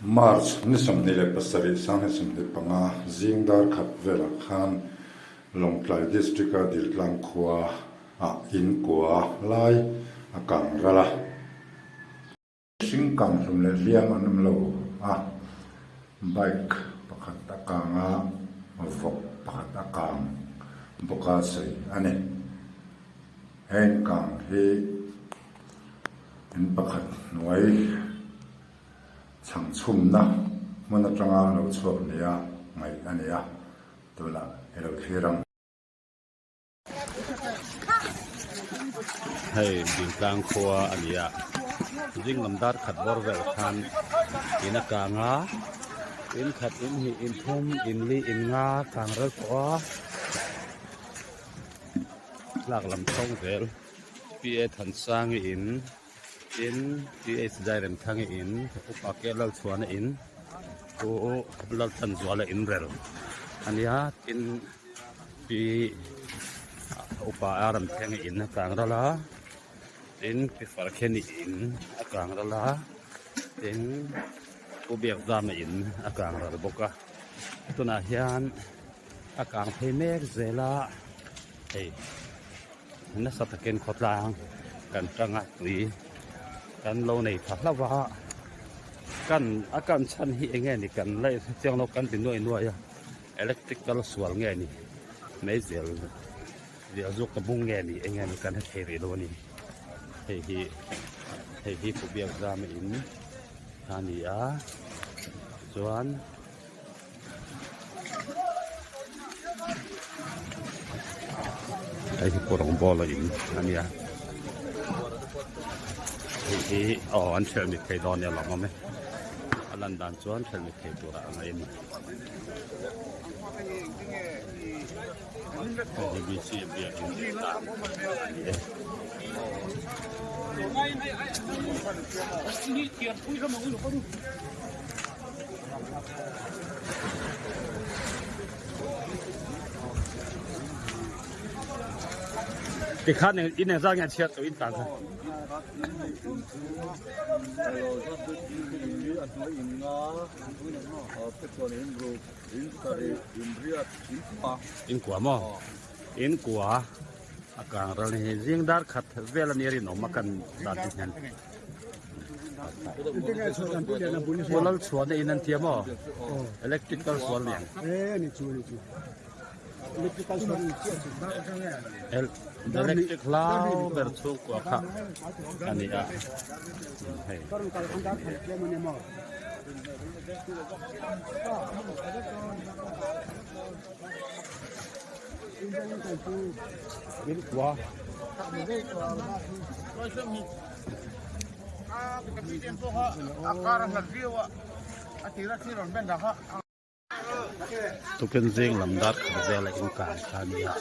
March ni 27 2025 zing dar khat velah khan Lawngtlai District-a Diltlang khua ah in kua lai a kang ral a. Hring kang hlum leh hliam an awm lo a, bike pakhat a kang a, vawk pakhat a kang bawk a sawi a ni. Heng kang hi in pakhat hnuai chhang chhumna hmun atanga lo chhuak nia ngaih a ni a, tunah i lo thlir ang. Hei Dingtlang khua a ni a, zing lam dar khat bawr vel khan in a kang a, in khat in hnih in thum in li in nga kang rel tawh a, tlak lam chhawng zel P A Thansangi in tin P H Zairemthangi in Upa K Lalchhuana in Pu Lalthanzuala in rel a nia tin. Pi upa a ram thleng in a kang ral a tin pi far khen in a kang ral a tin pu biak zam in a kang ral bawk a tunah hian a kang phei mek zel a hei nasa takin khawtlang kan tang a tui kan lo nei tha hlauh a kan a kan chhan hi eng nge ni kan la chiang lo kan ti nuai nuai a. Electric kal sual nge ni meizial zial zawk ka bung nge ni eng nge ni kan hre thei rih lo a ni hei hi hei hi pu biak zam a in a ni a chuan hei hi pu rawngbawl a in a nia hei hi aw an hrelh mi thei dawn nia lawm awm e a lan dan chuan hrelh mi thei turah a ngaih a ni. Tikhan in engzat nge a chhiat tawh in tan kha. In kua maw? In kua a kang ral ni hi zing dar khat vel a ni rinawm a kan dan ti hian. Pualal chhuahna in an tia maw? Electrical sual ni ang. Electric hlau ber chhungkua kha a ni a hei. Tukin zing lam dar khat vela inkai kha a ni a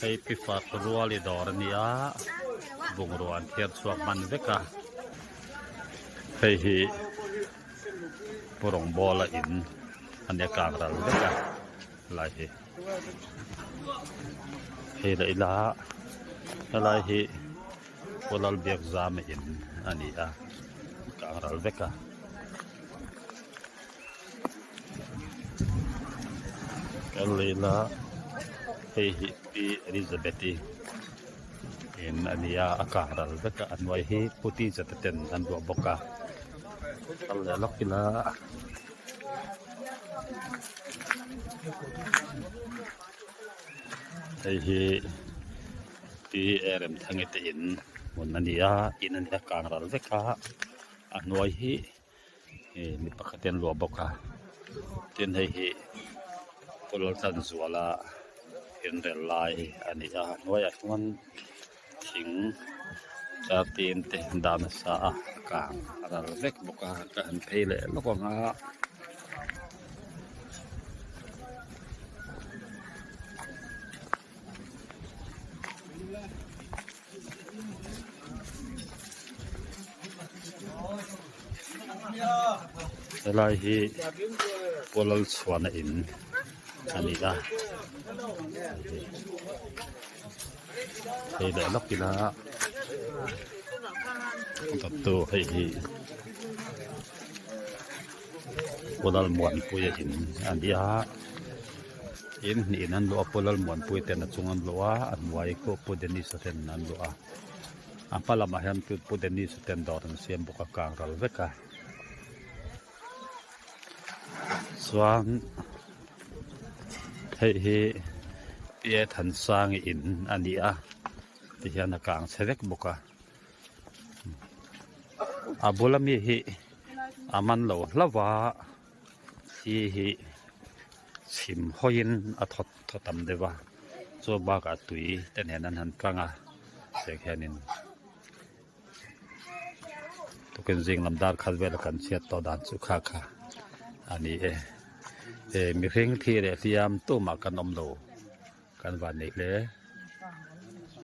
hei pi fat ruali dawr a ni a bungrua an thiar chhuak hman vek a hei hi pu rawngbawla in a nia kang ral vek a helai hi hei leh ila helai hi pu Lalbiakzama in a ni a kang ral vek a. Kan leila hei hi pi Elizabeth-i in a ni a a kang ral vek a a hnuai hi puti chate ten an ruah bawk a kal leh lawk ila hei hi pi Remthangi te in hmun a ni a in a ni a kang ral vek a a hnuai hi. Hei mi pakhat hian luah bawk a tin hei hi kawlawr tlan zuala inrel lai a ni a hnuaiah chuan thing char tin te dah nasa a kang a ral vek bawk a ka han phei leh lawk ang a. Helai hi Pualal chhuahna in a ni a hei leh lawk ila dawttu hei hi. Pu Lalmuanpuia in a ni a in hnih in an luah a Pu Lalmuanpuia ten a chung an luah a a hnuai pawh Pu Dennis-a ten an luah a a hma lamah hian Pu Dennis-a ten dawr an siam bawk a kang ral vek a chuan hei hi P A Thansangi in a ni a tihian a kang chhe vek bawk a a bula mi hi a man lo hlauh a thi hi chhim hawiin a thawt thaw tam deuh a chu bakah tui te nen an han tlang a tiang hianin. Tukin zing lam dar khat vela kan chhiat tawh dan chu kha kha a ni e. E mihring thi leh hliam tumah kan awm lo kan van nei hle.